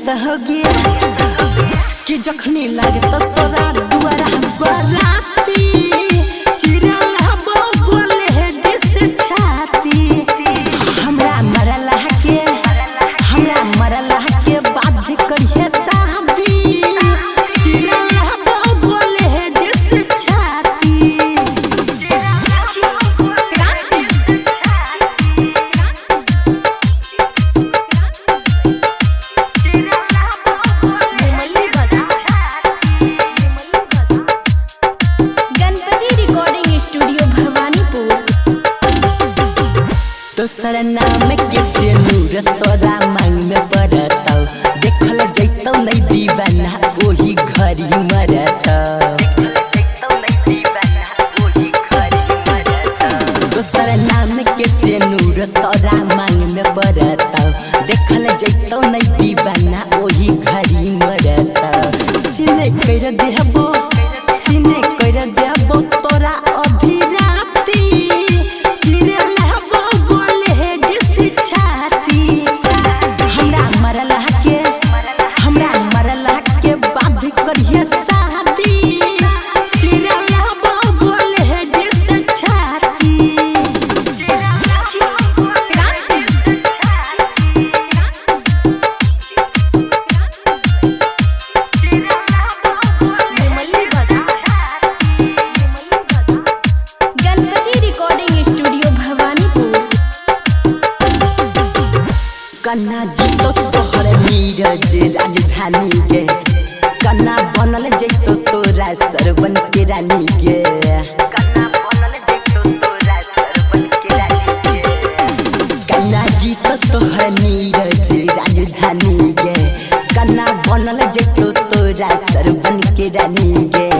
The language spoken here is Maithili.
लागत होगे कि जखनी लागत तोरा दुआरा बराती चिरल हबो बोले डिस छाती। हमरा मरला के हमरा मरला के बाध करिहे शादी चिरल हबो बोले डिस छाती। Ganpati recording studio Bhawanipur. दोसर नाम के सिंदूर तोरा मांग में पड़तौ देखल जैतौ नहीं दीवाना ओही घड़ी मरतौ। दोसर नाम के सिंदूर तोरा मांग में पड़तौ देखल जैतौ नहीं दीवाना ओही घड़ी मरतौ। सिने कर देहबो सिने कर देहबो तोरा अधी राती चिरल हबो बोले डिस छाती। हमरा मरला के हमरा मरला के बाध करिहे शादी चिरल हबो बोले डिस छाती। Ganpati recording studio Bhawanipur. कन्ना जीतो तोहर नीरज राजधानी गे कन्ना बनल जैतो तोरा सरवन के रानी गे कन्ना जीतो तोहर नीरज राजधानी गे कन्ना बनल जैतो तोरा सरवन के रानी गे।